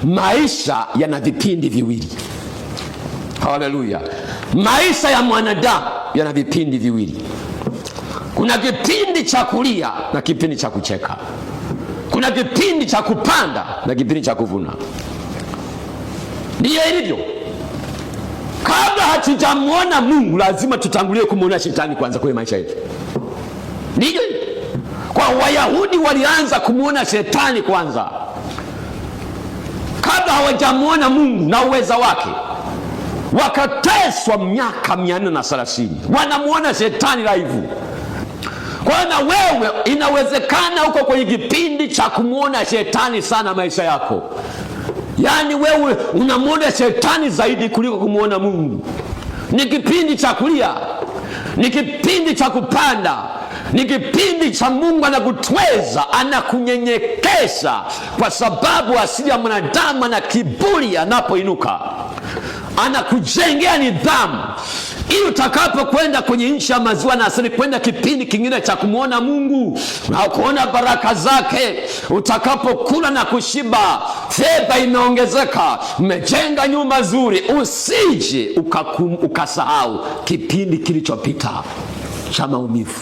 Maisha yana vipindi viwili. Haleluya! Maisha ya mwanadamu yana vipindi viwili. Kuna kipindi cha kulia na kipindi cha kucheka. Kuna kipindi cha kupanda na kipindi cha kuvuna. Ndiyo ilivyo. Kabla hatujamwona Mungu, lazima tutangulie kumwona shetani kwanza kwenye maisha yetu. Ndiyo. Kwa Wayahudi walianza kumwona shetani kwanza kabla hawajamwona Mungu na uweza wake, wakateswa miaka 430 wanamwona shetani live. Kwa hiyo na wewe inawezekana uko kwenye kipindi cha kumwona shetani sana maisha yako, yaani wewe unamwona shetani zaidi kuliko kumwona Mungu. Ni kipindi cha kulia, ni kipindi cha kupanda, ni kipindi cha Mungu anakutweza, anakunyenyekesha, kwa sababu asili ya mwanadamu ana kiburi. Anapoinuka anakujengea nidhamu ili utakapokwenda kwenye nchi ya maziwa na asali, kwenda kipindi kingine cha kumwona Mungu na kuona baraka zake, utakapokula na kushiba, fedha imeongezeka, umejenga nyumba nzuri, usije ukasahau kipindi kilichopita cha maumivu.